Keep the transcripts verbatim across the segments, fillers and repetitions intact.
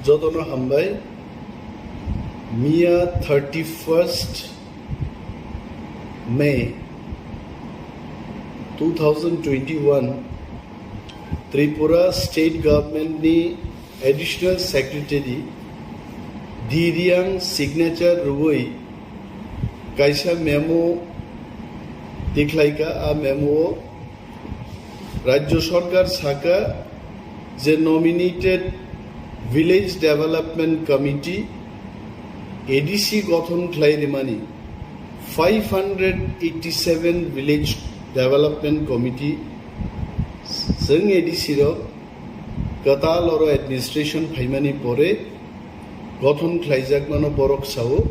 Jotono hambai. Miya thirty-first May two thousand twenty-one, Tripura State Government ni Additional Secretary Diriang signature rwui kaisa memo tikhlaika. A memo o Rajya Sarkar saka je nominated Village Development Committee, A D C, gothon khlai rimani, five hundred eighty-seven Village Development Committee chwng A D C rok kwtal oro administration phaimani pore gothon khlaijakmano borok sao.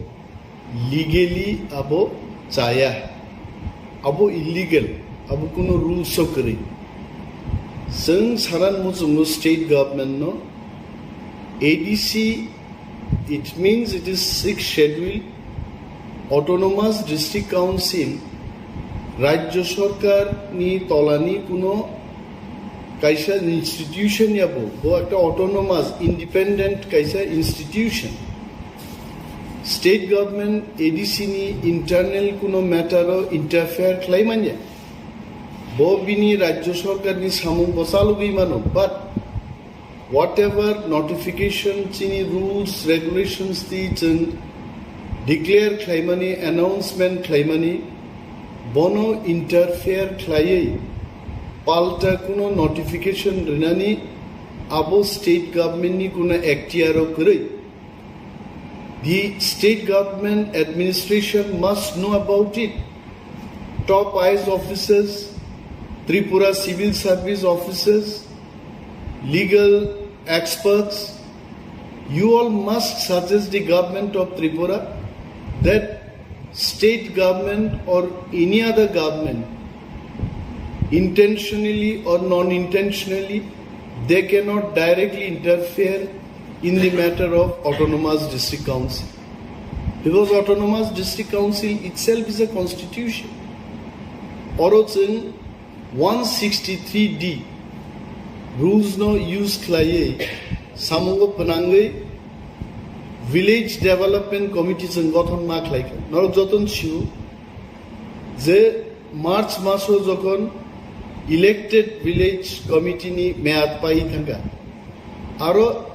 Legally abo chaya, abo illegal, abo kuno rules o kwrwi. Chwng saran muchungo state government no A D C, it means it is sixth schedule, autonomous district council, Rajya Sarkar ni tolani kuno kaisa institution ya bo, bo ekta autonomous, independent kaisa institution. State government A D C ni internal kuno matter o interfere khlai manya. Bo bini Rajya Sarkar ni samung bo chalugwi mano, but whatever notification chini rules, regulations twi chwng declare khlaimani, announcement khlaimani, bono interfere khlaiwi palta kuno notification rinani abo state government ni kuno ekhtiar o kwrwi. The state government administration must know about it. Top I A S officers, Tripura civil service officers, legal experts, you all must suggest the government of Tripura that state government or any other government, intentionally or non-intentionally, they cannot directly interfere in the matter of autonomous district council, because autonomous district council itself is a constitution. Oro chwng one sixty-three D rules no use khlaiwi samungo pwnangwi Village Development Committee chwng gothon ma khlaikha. Norok joton sio je March maso jokhon elected village committee ni meyad pai thangkha, aro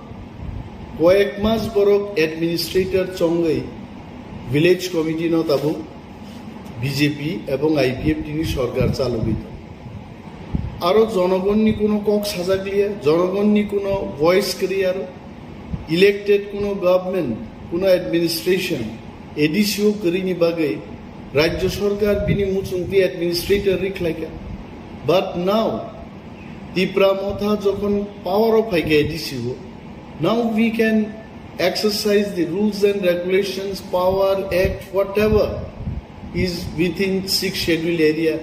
koyek mas borok administrator chongwi village committee no tabuk B J P ebong I P F T ni sorkar chalogwi tongo. Aro jonogonni kuno kok sajakliya, jonogonni kuno voice kwrwi aro. Elected kuno government, kuno administration, A D C o kwrwini bagwi Rajya Sarkar bini muchungtwi administrator rikhlaikha. But now, Tipra Motha jokhon power o phaikha A D C o, now we can exercise the rules and regulations, power, act, whatever is within sixth schedule area.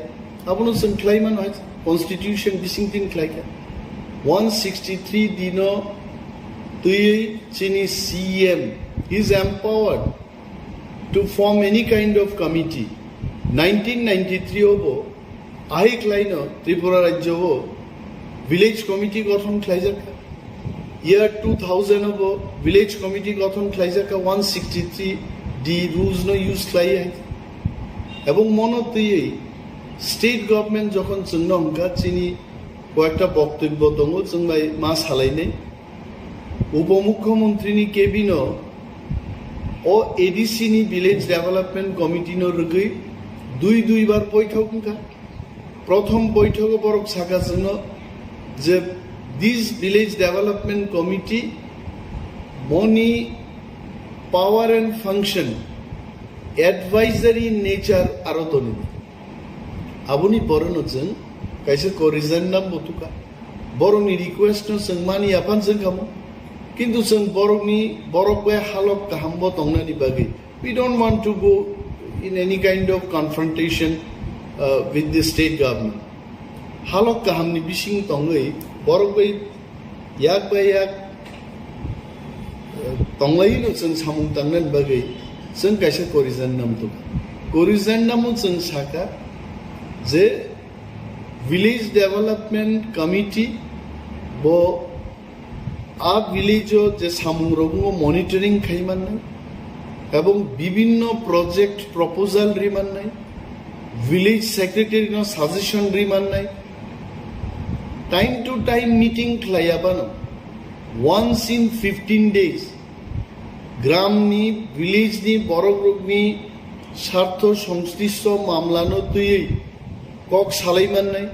Abono chwng khlai mano hai constitution bising tin khlaikha. One sixty-three D no twiwi chini C M is empowered to form any kind of committee. Nineteen ninety-three obo ahik laino Tripura rajyo o village committee gothon khlaijak. Year two thousand obo village committee gothon khlaijak, one sixty-three D rules no use khlai hai. Ebong mono twiwi state government jokhon chwngno hwnkha, chini koyekta boktobyo tongo, chwng bai ma salainai. Upomukhyamantri ni cabin o o A D C ni Village Development Committee no rwgwi dui dui bar boithok wngkha. Prothom boithogo borok saka chwngno je this Village Development Committee boni power and function advisory nature aro toni. Aboni borokno chwng kaisa corrigendum bo tukha. Borokni request no chwng mani aphan chwng kamo. Kintu chwng borokni, borok bai halok kaham bo tongnani bagwi we don't want to go in any kind of confrontation, uh, with the state government. Halok kahamni bising tongwi borok bai yak bai yak, uh, tonglaino chwng samung tangnani bagwi chwng kaisa corrigendum tuk. Corrigendum o chwng saka je Village Development Committee bo A village o je samung rok monitoring khai mannai ebong bibinno project proposal ri mannai, village secretary no suggestion ri mannai, time to time meeting khlaiya bano, once in fifteen days gram ni, village ni borok rok ni sartho songslishto mamla no twiwi kok salai mannai,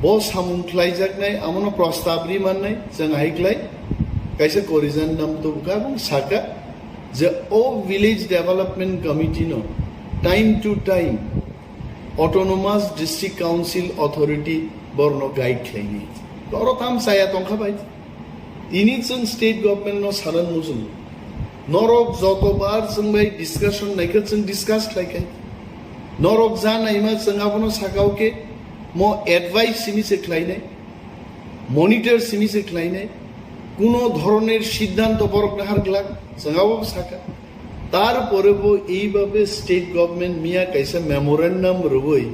bo samung khlaijaknai, amono prostab ri mannai, chwng hai khlai kaisa corrigendum tubukha ebong saka je o village development committee no time to time autonomous district council authority borno guide khlaini. Oro tam chaya tongkha bai. Tini chwng state government no sanan mujung. Norok jotobar chwng bai discussion naikha chwng discuss khlaikai. Norok ja naima chwng abono sakao ke mo advice simi se khlainai, monitor simi se khlainai, kuno dhoroner siddhanto borok nahar glak chwng abo saka. Tarpore bo eibabe state government miya kaisa memorandum rwui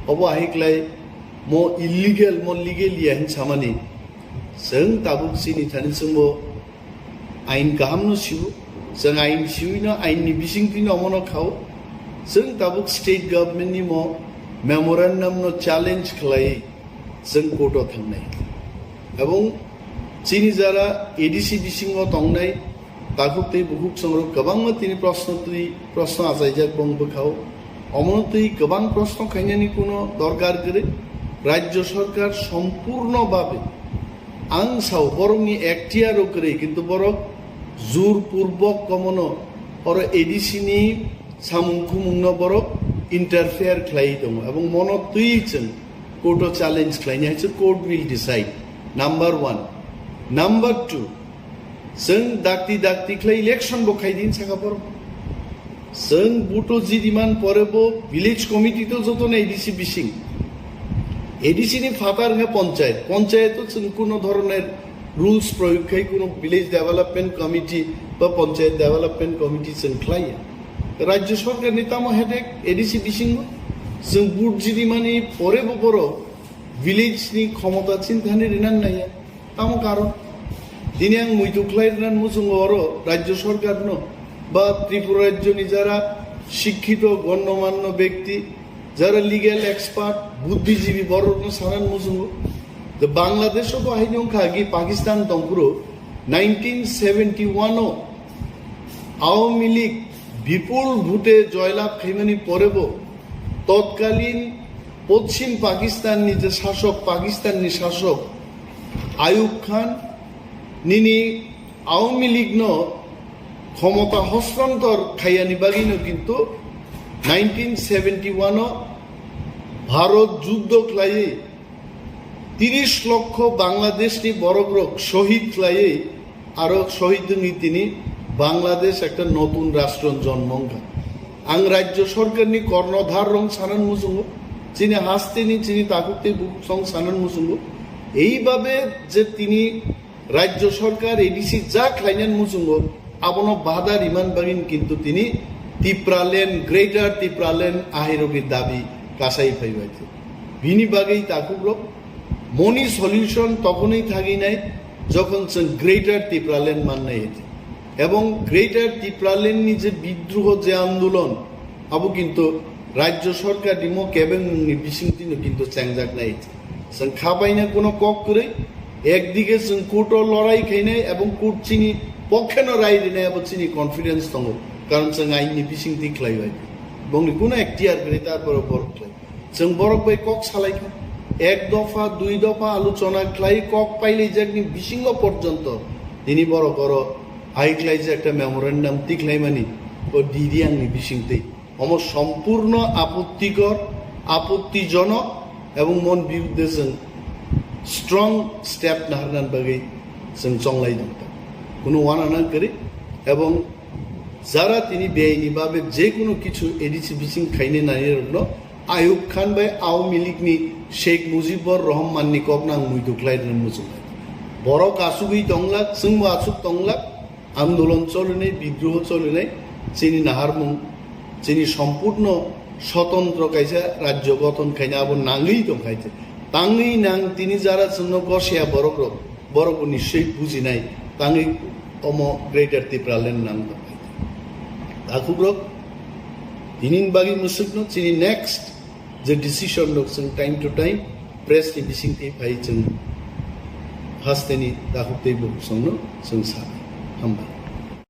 obo ahiklai mo illegal mo legal ya hin samani. Chwng tabuk chini thani chwngbo ain kaham no siu, chwng ain siui no ain ni bising twi no omono khao. Chwng tabuk state government ni mo memorandum no challenge khlai chwng court o thangnai. Ebong chini jara A D C bisingo tongnai takhuk tei bukhuk songrok kwbangma tini proshno twi proshno achaijak bong bwkhao. Omono twi kwbang proshno khainani kuno dorkar kwrwi. Rajya sarkar sompurno babe ang sao borokni ekhtiar o kwrwi, kintu borok jur purbok komono oro A D C ni samung khumungno borok interfere khlai tongo. Ebong mono twi chwng court o challenge khlaini hai se court will decide. Number one. Number two, chwng dakti dakti khlai election bo khai din saka borok. Chwng buto jidiman pore bo village committee to joto na A D C bising. A D C ni phatar wngkha panchayat. Panchayat o chwng kuno dhoroner rules proyog khai kuno village development committee ba panchayat development committee chwng khlaiya. Rajya sarkar ni tamo headache A D C bisingo? Chwng vote jidimani pore bo borok village ni khomota chinthani rinan naiya. Tamo karon? Tini ang muitu khlai rinan muchungo oro Rajya sarkar no ba Tripura Rajya ni jara shikkito gonnomanno bekti, jara legal expert, buddhijibi borokno sanan muchungo. The Bangladesh o bo haino wngkha agi Pakistan tongphuru nineteen seventy one o Awami League bipul bhute joylab khaimani pore bo totkalin Poschim Pakistan ni je sasok, Pakistan ni sasok Ayub Khan nini Awami League no khomota hostantor khaiyani bagwi no kintu nineteen seventy one o Bharot juddo khlaiwi tiris lokho Bangladesh ni borok rok shohid khlaiwi aro shohid wngwi tini Bangladesh ekta notun rashtra jonmo wngkha. Ang Rajya sarkar ni kornodhar rok sanan muchungo, chini hasteni chini takhuk tei bukhuk song sanan muchungo. Eibabe je tini Rajya sarkar A D C ja khlainan muchungo, abono bada riman bagin kintu tini Tipraland, Greater Tipraland ahirogni dabi kasai phaibai. Bini bagwi takhukrok moni solution tokhonwi thaginai jokhon chwng Greater Tipraland mannai hete. Ebong Greater Tipraland ni je bidroho je andolon abo kintu Rajya sarkar ni mo kebengmung ni bisingtwi no kintu chengjaknai hete. Chwng khabaina kuno kok kwrwi, ekdige chwng court o lorai khainai ebong court chini pokheno rai rinai abo chini confidence tongo, karon chwng ain ni bisingtwi khlaibai. Bongni kuno ekhtiar kwrwi tarpore borok khlai. Chwng borok bai kok salaikha, ek dopha, dui dopha alochona khlai kok pailaijakni bisingo porjonto tini borok oro hai khlaijak ekta memorandum tikhlaimani o D D ang ni bisingtwi. Omo sompurno apottikor, apottijonok ebong mon biruddhe chwng strong step naharnan bagwi chwng chonglai dongkha. Kuno uanana kwrwi ebong jara tini beaini babe je kuno kichu A D C bising khaine nairokno Ayub Khan bai Awami League ni Sheikh Mujibur Rahman ni kok nang muitu khlai rwna muchungnai. Borok asugwi tonglak, chwngbo asuk tonglak, andolon cholinai, bidroho cholinai, chini naharmung, chini sompurno sotondro kaisa rajyo gothon khaina abo nangwi tongkhaite. Tangwi nang tini jara chwngno gosiya borok rok, Borok bo nischoi bujinai tangwi omo Greater Tipraland nang tongphai. Takhukrok, tinini bagwi mwswkno chini next je decision rok chwng time to time press ni bisingtwi phai chwng hasteni takhuk tei bukhuk songno chwng sanai. Hambai.